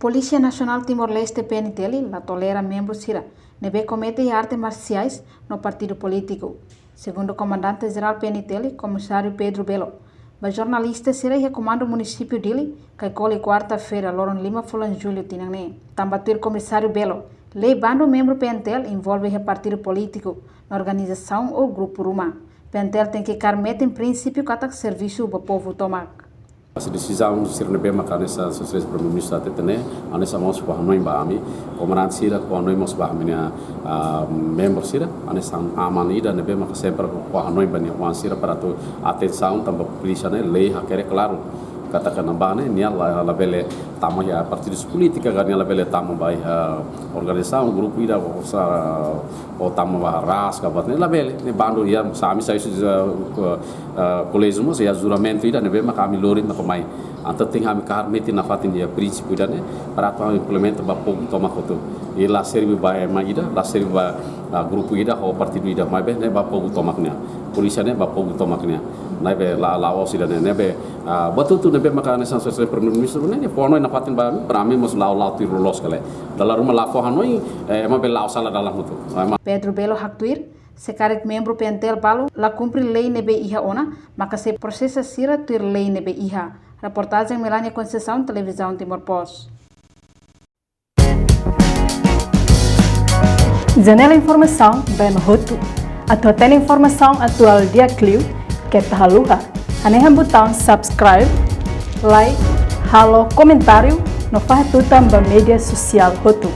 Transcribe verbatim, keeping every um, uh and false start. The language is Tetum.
Polísia Nasionál Timor-Leste, P N T L, la tolera membru sira ne'ebé komete iha arte marsiais no partidu polítiku. Segundu Komandante Jerál P N T L, Komisáriu Pedro Belo, ba jornalista sira iha Komandu Munisípiu Dili, Kaikoli, kuarta-feira, loron lima fulan Jullu tinan ne'e. Tanba tuir Komisáriu Belo, lei bandu membru P N T L envolve iha partidu polítiku, no organizasaun ou grupu ruma. P N T L tenke kaer metin prinsípiu katak servisu ba povu tomak. Hanesan desizaun sira ne'ebé maka hanesan Sua Exelénsia Primeiru-Ministru hateten ne'e, hanesan mós fó hanoin ba ami, komandante sira fó hanoin mós ba ami-nia, ah, membru sira, hanesan aman ida ne'ebé maka sempre fó hanoin ba nia oan sira para atu atensaun tanba polísia ne'e lei hakerek klaru katak ne'ebá ne'e nia la, labele tama iha partidu polítiku, ka nia labele tama ba iha organizasaun, grupu ida, ou sa, ou tama ba ras, ka buat ne'e labele, ne'e bandu iha, hanesan ami sai husi, eh, ko-, eh, koléjiu mós iha juramentu ida ne'ebé maka ami lori, maka mai. Entaun tenke ami kaer metin nafatin iha prinsípiu ida ne'e, para atu implementa ba povu tomak hotu. I la serve ba ema ida, la serve ba, ah, grupu ida, ou partidu ida, maibé ne'e ba povu tomak nian. Polísia ne'e ba povu tomak nian. Ne'ebé la, la'ós ida ne'e, ne'ebé, ah, buat hotu ne'ebé maka hanesan Sua Exelénsia Primeiru-Ministru ne'e, ne'e fó hanoin nafatin ba ami, para ami mós la'o, la'o tuir loloos ka lae. Dala ruma la fó hanoin, eh, ema bele la'o sala dalan hotu. Ema Pedro Belo haktuir, se karik membru P N T L balu la kumpre lei ne'ebé iha ona, maka sei prosesa sira tuir lei ne'ebé iha. Reportajen Melania Conceição, Televizaun Timor Post. Janela informasaun ba ema hotu. Atu hatene informasaun atuál di'ak liu, keta haluha hanehan butaun subscribe, like, halo komentáriu, no fahe tutan ba média sosiál hotu.